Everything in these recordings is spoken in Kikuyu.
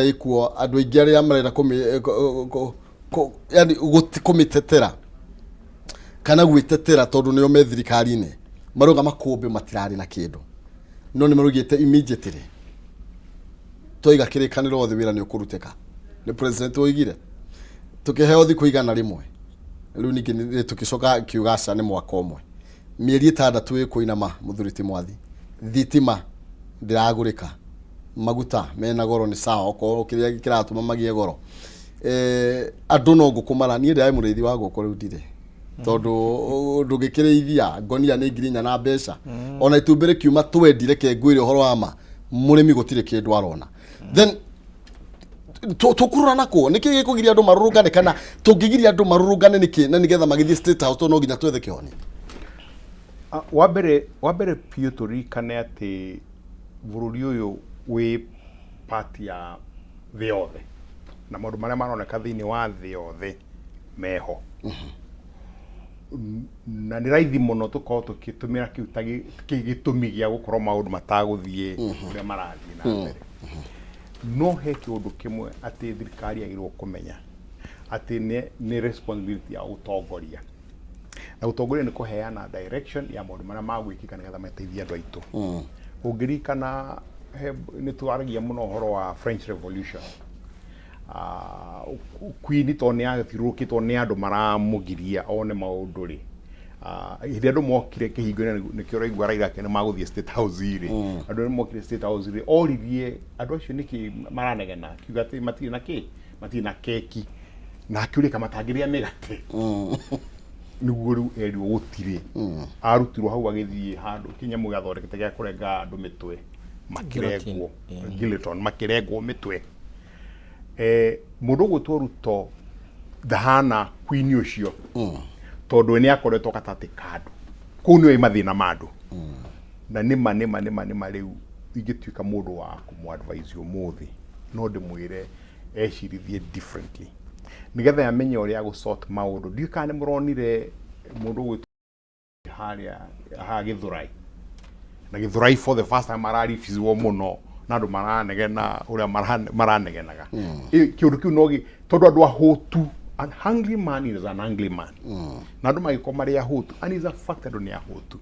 Ĩkuo andũ aingĩ arĩa marenda yani kũmĩtetera kana gwĩtetera tondũ nĩo me thirikari-inĩ, marauga makũmbĩ matirarĩ na kĩndũ, no nĩ maraugĩte immediately twaiga kĩrĩkanĩro thĩ, wĩra nĩ ũkũrutĩka. Nĩ president woigire tũkĩheo thikũ 100. Rĩu ningĩ nĩ tũkĩcoka kiuga aca, nĩ mwaka ũmwe, mĩeri 6 ĩkũinama. Mũthuri ti Mwathi, thitima ndĩragũrĩka, maguta mena goro, nĩ sawa, okorwo kĩrĩa kĩratũma magĩe goro, andũ no ngũkũ mara. Niĩ ndĩrarĩ mũrĩithi wa ngũkũ, rĩu ndirĩ, tondũ ndũngĩkĩrĩithia ngonia nĩ 4,000 na mbeca ona itumbĩ rĩkiuma twendi. Reke ngwĩre ũhoro wa ma, mũrĩmi gũtirĩ kĩndũ arona. Then tũkũrora nako nĩkĩ gĩkũgiria andũ marũrũngane, kana tũngĩgiria andũ marũrũngane nĩkĩ, na nĩgetha magĩthiĩ State House, tondũ no nginya twethe kĩhonia? Wa mbere biũ, tũririkane atĩ bũrũri ũyũ wĩ part ya thĩ yothe, na maũndũ marĩa maroneka thĩinĩ wa thĩ yothe meho, na nĩ raithi mũno tũkorwo tũkĩtũmĩra kĩu ta gĩtũmi gĩa gũkorwo maũndũ matagũthiĩ ũrĩa marathiĩ na mbere. No he kĩũndũ kĩmwe atĩ thirikari yagĩrĩirwo kũmenya atĩ nĩ responsibility ya ũtongoria, na ũtongoria nĩ kũheana direction ya maũndũ marĩa magwĩkĩka nĩgetha mateithie andũ aitũ. Ũngĩririkana nĩ twaragia mũno ũhoro wa French Revolution. Queen tondũ nĩ athiũrũrũkĩtwo nĩ andũ maramũgiria one maũndũ rĩ, hĩndĩ andũ mokire kĩhingo-inĩ, nĩkĩo ũraigua Raila akĩona magũthiĩ State House rĩ, andũ arĩa mokire State House rĩ, oririe andũ acio nĩkĩ maranegena, akiuga atĩ matirĩ na kĩ, matirĩ na keki, na akĩũria ka matangĩrĩa mĩgate. Nĩguo rĩu erirwo gũtirĩ, arutirwo hau agĩthiĩ handũ kĩnyamũ gĩathondekete gĩa kũrenga andũ mĩtwe, makĩrengwo. Guillotine. Guillotine, makĩrengwo mĩtwe. Mũndũ ũgwĩtwo Ruto ndahana queen ũcio, tondũ we nĩ akoretwo gatagatĩ ka andũ kũu, nĩwe mathĩna ma andũ. Na nĩma nĩma nĩma nĩma rĩu ingĩtuĩka mũndũ wa kũmũ advise ũmũthĩ, no ndĩmwĩre ecirithie differently nĩgetha amenye ũrĩa agũ sort maũndũ. Ndiũĩ kana nĩ mũronire mũndũ ũgwĩtwo harĩa haha Gĩthũrai, na Gĩthũrai for the first time araribicwo mũno na andũ maranegena ũrĩa maranegenaga. Kĩũndũ kĩu no tondũ andũ ahũtu, an hungry man is an angry man, na andũ magĩkorwo marĩ ahũtu, and is a fact andũ nĩ ahũtu.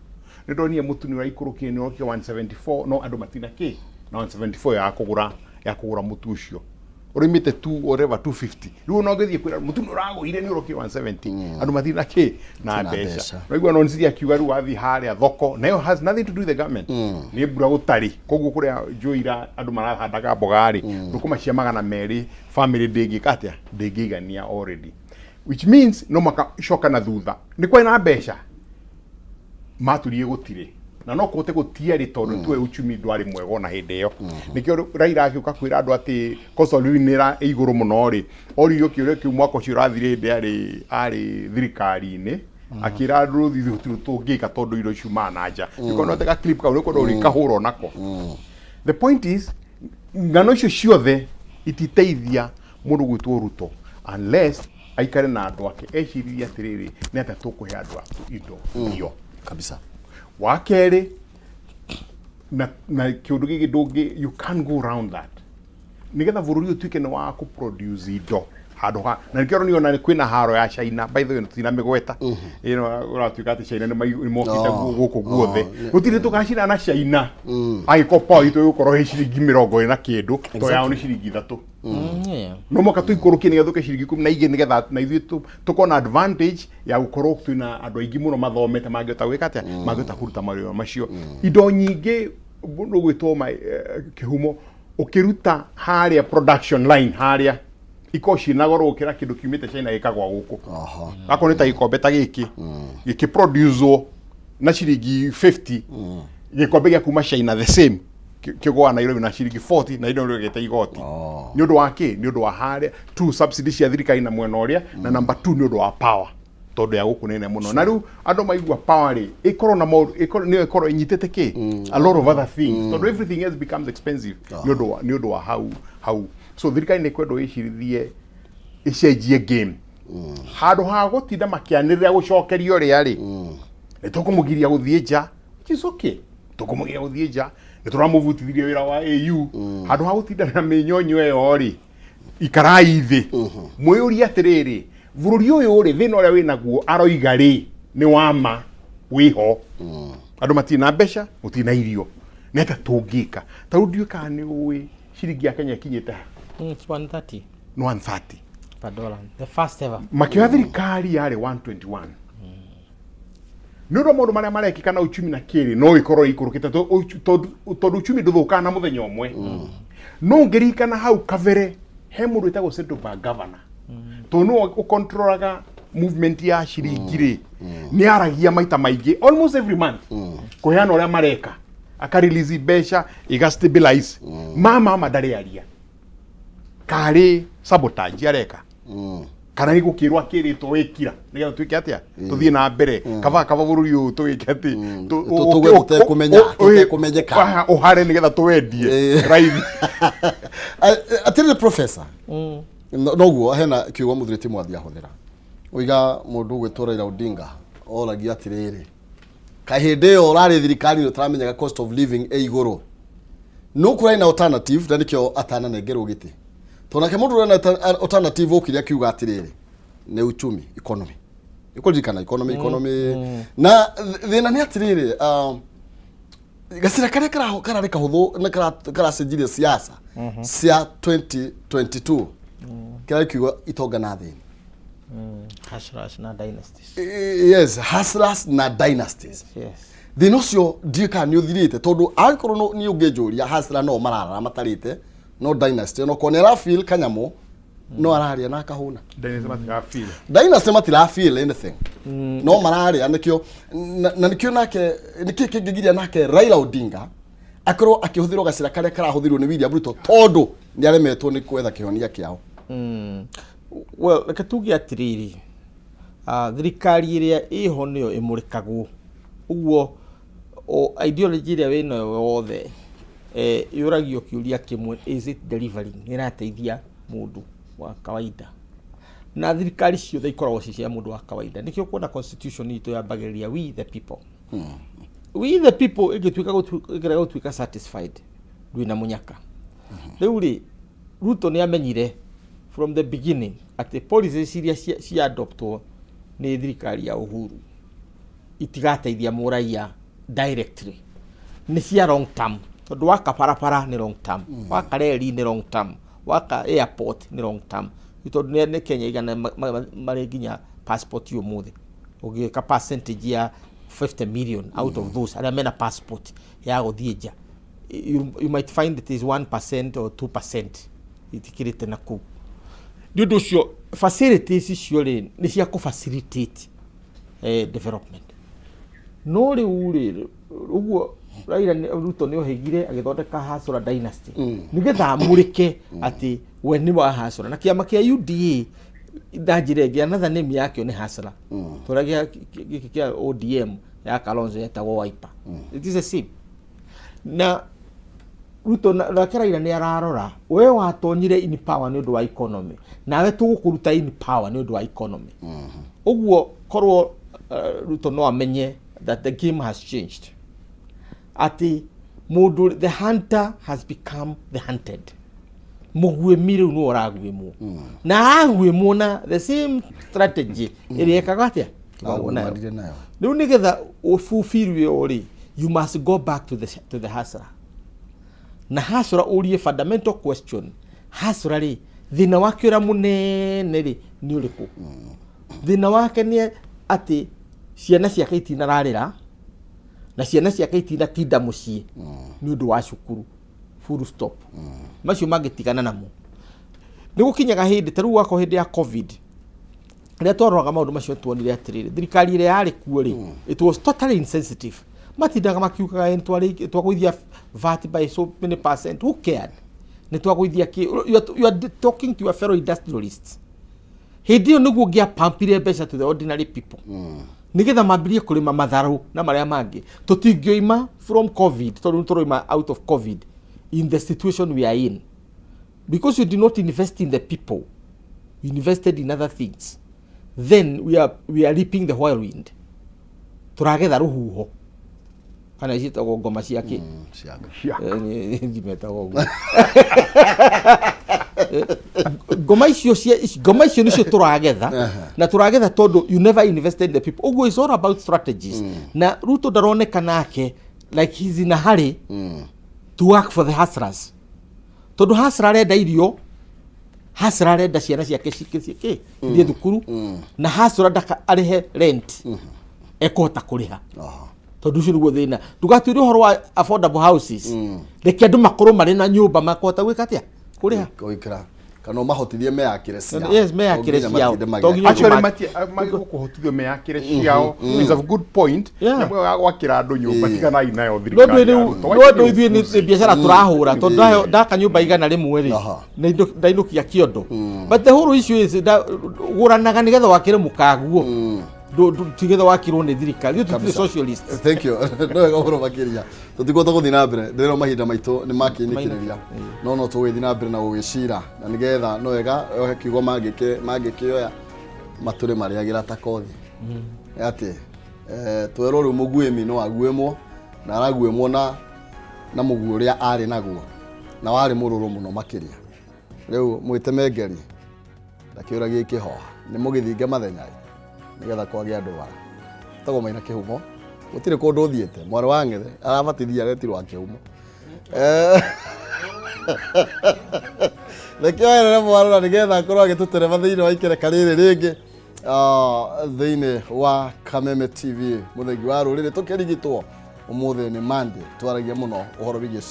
Nĩ ndonire mũtu nĩ ũraikũrũkire, nĩ ũrokire 174, no andũ matina kĩ na 174 ya kũgũra mũtu ũcio ũrĩmĩte tu whatever 250. Rĩu ona ũngĩthiĩ kwĩra mũtu nĩ ũragũire, nĩ ũrokire 170, andũ matirĩ na kĩ na na mbeca. Mbeca. Naigua nonsiria akiuga rĩu wathiĩ harĩa thoko nayo has nothing to do with the government, nĩ mbura gũtarĩ, koguo kũrĩa njũira andũ marahandaga mboga rĩ, thũkũma cia 200 family ndĩngĩka atĩa, ndĩngĩigania already, which means no makacoka na thutha. Nĩ kwarĩ na mbeca maturie gũtirĩ, na no kũhote gũtiarĩ, tondũ tuwe uchumi ndwarĩ mwega ona hĩndĩ ĩyo. Nĩkĩo Raila agĩũka kwĩra andũ atĩ cost of living nĩ ĩra igũrũ mũno rĩ, oririo kĩũria kĩu mwaka ũcio ũrathire hĩndĩ arĩ thirikari-inĩ, akĩra andũ rũthithi gũtirĩ tũngĩka tondũ indo ciumaga na nja. Nĩkona ga clip kau, nĩkwenda ũrĩkahũra onako. The point is, ng'ano icio ciothe ititeithia mũndũ gwĩtwo Ruto unless aikare na andũ ake, eciririe atĩrĩrĩ, nĩ atĩa tũkũhe andũ aku indo irio. Kabisa. Wa kerĩ, na kĩũndũ gĩkĩ ndũngĩ, you can't go round that, nĩgetha bũrũri ũtuĩke nĩ wa kũ produce indo handũ ha na nĩkĩo ũronio ona kwĩna haro ya China. By the way, tũtina mĩgweta ĩno, ũratuĩka atĩ China nĩ mokĩte gũkũ guothe. Gũtirĩ tũgacindana na China angĩkorwo power itũ ĩgũkorwo ĩ ciringi 20 na kĩndũ, to yao nĩ ciringi 3. No mwaka tũikũrũkie nĩgetha tũke ciringi 12, nĩgetha na ithuĩ tũkorwo na advantage ya gũkorwo twĩna andũ aingĩ mũno mathomete, mangĩhota gwĩka atĩa, mangĩhota kũruta mawĩra macio. Indo nyingĩ mũndũ gwĩtwo kĩhumo ũkĩruta harĩa production line harĩa ikorwo ciĩna goro gũkĩra kĩndũ kiumĩte China gĩkagwa gũkũ. Akorwo nĩ ta gĩkombe ta gĩkĩ gĩkĩproducwo na ciringi 50, gĩkombe gĩa kuma China the same kĩgũa Nairobi na ciringi 40, na indo gĩte igoti. Nĩ ũndũ wa kĩ? Nĩ ũndũ wa harĩa two subsidy cia thirikari na mwena ũrĩa, na number two nĩ ũndũ wa power, tondũ ya gũkũ nĩ nene mũno. Na rĩu andũ maigua power rĩ, ĩkorwo na maũndũ, ĩkorwo nĩyo ĩkorwo ĩnyitĩte kĩ a lot of other things, tondũ everything else becomes expensive nĩ ũndũ wa hau hau. So thirikari nĩ kwendwo ĩcirithie ĩcenjie game, handũ ha gũtinda makĩanĩrĩra gũcokerio ũrĩa rĩ, nĩ tũkũmũgiria gũthiĩ nja, which is okay, tũkũmũgiria gũthiĩ nja. Nĩ tũramũbutithirie wĩra wa AU handũ ha gũtinda na mĩnyonyo ĩyo rĩ, ikarai thĩ mwĩyũrie atĩrĩrĩ, bũrũri ũyũ rĩ, thĩna ũrĩa wĩnaguo aroiga rĩ nĩ wa ma wĩho. Andũ matirĩ na mbeca, gũtirĩ na irio, nĩ atĩa tũngĩka? Ta rĩu ndiũĩ kana nĩ ũĩ ciringi ya Kenya ĩkinyĩte ha. It's 130 Nĩ 130 per dollar. The first ever. Makĩoya thirikari yarĩ 121. Nĩ ũndũ wa maũndũ marĩa marekĩka na uchumi na kĩrĩ no ĩkorwo ĩikũrũkĩte tondũ uchumi ndũthũkaga na mũthenya ũmwe. No ngĩririkana hau kabere he mũndũ wĩtagwo central bank governor, tondũ nĩwe ũkontrolaga movement ya ciringi rĩ, nĩ aragia maita maingĩ almost every month kũheana ũrĩa mareka, aka release mbeca iga stabilize. Mama ndarĩ aria karĩ sabotage areka kana nĩ gũkĩrwo akĩrĩtwo wĩkira nĩgetha twĩke atĩa, tũthiĩ na mbere kaba bũrũri ũyũ tũgĩke atĩ Tũgwe tũtekũmenya, tũtekũmenyeka. Ũhare nĩgetha tũwendie raithi. Atĩrĩrĩ professor, noguo hena kiugo mũthuri ti mwathi ahũthĩra ũiga mũndũ ũgwĩtwo Raila Odinga oragia atĩrĩrĩ, kaĩ hĩndĩ ĩyo ũrarĩ thirikari ũtaramenyaga cost of living ĩ igũrũ, no kũrarĩ na alternative na nĩkĩo atananengerwo gĩtĩ, tondũ nake mũndũ ũrĩa na alternative okire akiuga atĩrĩrĩ, nĩ uchumi, economy, ũkũririkana economy, economy. Na thĩna nĩ atĩrĩrĩ, gacĩra karĩa kararĩ kahũthũ na karacenjirie siasa cia 2022 kĩrarĩ kiugo itonga na thĩni. Hustlers na dynasties. Yes, hustlers na dynasties. Thĩna ũcio ndiũĩ kana nĩ ũthirĩte, tondũ angĩkorwo nĩ ũngĩnjũria, hustler no mararara matarĩte, no dynasty onokorwo nĩ arafeel kanyamũ no ararĩa na akahũna. Dynasty matirafeel. Dynasty matirafeel anything, no mararĩa. Nĩkĩo na nĩkĩo nake nĩkĩĩ kĩngĩgiria nake Raila Odinga akorwo akĩhũthĩrwo gacĩra karĩa karahũthĩrwo nĩ William Ruto, tondũ nĩ aremetwo nĩ gwetha kĩhonia kĩao? Well, reke tuge atĩrĩrĩ, thirikari ĩrĩa ĩho nĩyo ĩmũrĩkagwo ũguo o ideology ĩrĩa wĩnayo yothe, yũragio kĩũria kĩmwe: is it delivering? Nĩ ĩrateithia mũndũ wa kawaida? Na thirikari ciothe ikoragwo ci cia mũndũ wa kawaida. Nĩkĩo kuona constitution itũ yambagĩrĩria "We the people". We the people ĩngĩtuĩka ĩngĩrega gũtuĩka satisfied, ndwĩna mũnyaka. Rĩu rĩ, Ruto nĩ amenyire from the beginning atĩ policies iria cia adoptwo nĩ thirikari ya Uhuru itigateithia mũraia directly, nĩ cia long term, tondũ waka barabara nĩ long term, waka reri nĩ long term, waka airport nĩ long term. Nĩ tondũ nĩ Kenya igana marĩ nginya passport ũmũthĩ, ũngĩka percentage ya 50 million out of those arĩa mena passport ya gũthiĩ nja, you might find it is 1% or 2%, itikĩrĩte na kũu. Nĩ ũndũ ũcio facilities icio rĩ, nĩ cia kũ facilitate development. No rĩu rĩ, ũguo Raila Ruto nĩ ohĩgire agĩthondeka Hustler dynasty nĩgetha amũrĩke atĩ we nĩ wa Hustler, na kĩama kĩa UDA na njĩra ĩngĩ another name yakĩo nĩ Hustler, tũrĩa gĩkĩ kĩa ODM ya Kalonzo yetagwo Wiper. It is the same. Na Ruto nake Raila nĩ ararora, we watonyire in power nĩ ũndũ wa economy, nawe tũgũkũruta in power nĩ ũndũ wa economy. Ũguo korwo Ruto no amenye that the game has changed, atĩ mũndũ, the hunter has become the hunted. Mũguĩmi rĩu nĩwe ũraguĩmwo, na araguĩmwo na the same strategy ĩrĩa ĩkaga atĩa. Tũgagwo nayo. Agũmarire nayo. Rĩu nĩgetha ũbubirwe ĩyo rĩ, you must go back to the hustler, na hustler ũrie fundamental question: hustler rĩ, thĩna wake ũrĩa mũnene rĩ nĩ ũrĩkũ? Thĩna wake nĩ atĩ ciana ciake itinararĩra na ciana ciake itinatinda mũciĩ nĩ ũndũ wa cukuru, full stop. Macio mangĩtigana namo nĩ gũkinyaga hĩndĩ ta rĩu wakwa hĩndĩ ya COVID, rĩrĩa twaroraga maũndũ macio, tuonire atĩrĩrĩ, thirikari ĩrĩa yarĩ kuo rĩ, it was totally insensitive. Matindaga makiugaga, "Ĩ, twagũithia VAT by so many percent." Who cared nĩ twagũithia kĩ? You are talking to your fellow industrialists. Hĩndĩ ĩyo nĩguo ngĩapampire mbeca to the ordinary people nĩgetha mambĩrie kũrĩma matharũ na marĩa mangĩ. Tũtingĩoima from COVID, tondũ nĩ tũroima out of COVID in the situation we are in because you did not invest in the people, you invested in other things. Then we are reaping the whirlwind. Tũragetha rũhuho. Kana ciĩtagwo ngoma cia kĩ? Cianga. Cia. Thimetagwo ũguo. Ngoma icio cia ngoma icio nicio tũragetha na tũragetha tondũ you never invested in the people. Ũguo it's all about strategies. Na Ruto ndaroneka nake like he's in a hurry to work for the hustlers, tondũ hustler arenda irio, hustler arenda ciana ciake cike ithiĩ thukuru, na hustler ndaka arĩhe rent ekũhota kũrĩha. Tondũ ũcio nĩguo thĩna. Ndũgatuĩre ũhoro wa affordable houses, reke andũ makorwo marĩ na nyũmba makũhota gwĩka atĩa? Kũrĩha. Gwĩkĩra kana ũmahotithie meyakĩre ciao. Yes, meyakĩre To nginya ciao. matinde To nginya magĩaka. Actually, magĩgũkũhotithio meyakĩre ciao is a good point. Nyamũ ĩyo ya gwakĩra andũ nyũmba, tiganai nayo No thirikari ndũ ya rĩu Ruto. no ndũ ithuĩ nĩ biacara tũrahũra tondũ ndaka nyũmba 100 rĩ, na ndainũkia kĩondo. But the whole issue is gũranaga nĩgetha wakĩre mũkaguo. Tigetha wakirwo nĩ thirikari. Ithuĩ tũtirĩ Kabisa. socialist. Thank you. No wega ũhoro makĩria tũtikũhota gũthiĩ na mbere, ndĩrona mahinda maitũ nĩ makĩnyikĩrĩria, no tũgũgĩthiĩ na mbere na gũgĩcira na nĩgetha no wega ohe kiugo mangĩkĩoya matũrĩ marĩagĩra ta kothi atĩ twerwo rĩu mũguĩmi no aguĩmwo na araguĩmwo na mũguĩ ũrĩa arĩ naguo na warĩ mũrũrũ mũno makĩria. Rĩu mwĩtemengeri na kĩũra gĩkĩhoha nĩ mũgĩthinge mathenya nĩgetha kwagĩa andũ bara tagwo Maina Kĩhumo. Gũtirĩ kũndũ ũthiĩte, mwarĩ wa ng'ethe arabatithia aretirwo wa Kĩhumo. Reke oerere mwarora nĩgetha akorwo agĩtũtereba thĩinĩ wa ikereka rĩrĩ rĩngĩ, thĩinĩ wa Kameme TV, mũthengi wa rũrĩrĩ. Tũkĩrigitwo ũmũthĩ nĩ Monday, twaragia mũno ũhoro wĩgiĩ